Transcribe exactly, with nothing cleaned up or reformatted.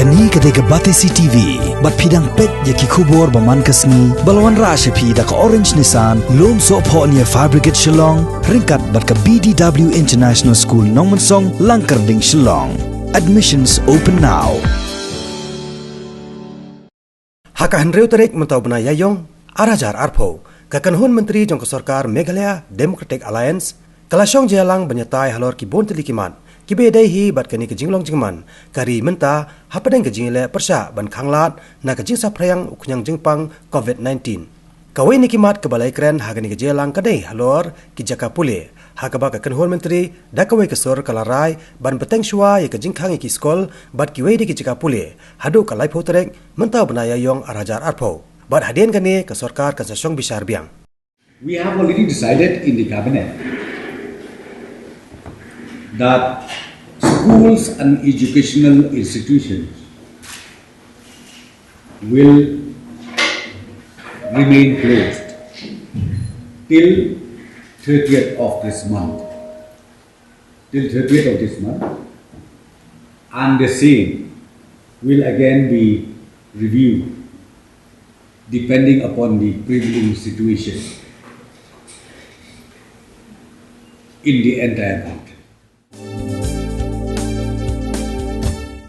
Kane ka dei ka Batesi T V, bad phi dang peit ïa ki khubor ba man ka sngi, ba la wanrah sha phi da ka Orange Nissan, Lumsohphoh near Fire Brigade Shillong, ryngkat bad ka B D W International School Nongmensong, Langkyrding, Shillong. Admissions open now. Ha ka hynriew tarik mynta u bnai Ïaïong, ar hajar arphew, ka kynhun myntri jong ka sorkar Meghalaya Democratic Alliance, ka la shong jingïalang ban ïatai halor ki bun tylli ki mat, kiba ïadei hi bad kane ka jinglong jingman ka ri mynta, hapdeng ka jingïaleh pyrshah ban khanglad na ka jingsaphriang u khñiang jingpang COVID nineteen. Kawei na ki mat kaba la ïakren ha kane ka jingïalang ka dei halor ki jaka pule, ha kaba ka kynhun myntri da kawei ka sur ka la rai ban bteng shuwa ïa ka jingkhang ïa ki skul bad kiwei de ki jaka pule, haduh ka laiphew tarik mynta u bnai Ïaïong ar hajar arphew. Bad hadien kane ka sorkar kan sa shong bishar biang. We have already decided in the cabinet that schools and educational institutions will remain closed till thirtieth of this month. Till thirtieth of this month. And the same will again be reviewed depending upon the prevailing situation in the entire country.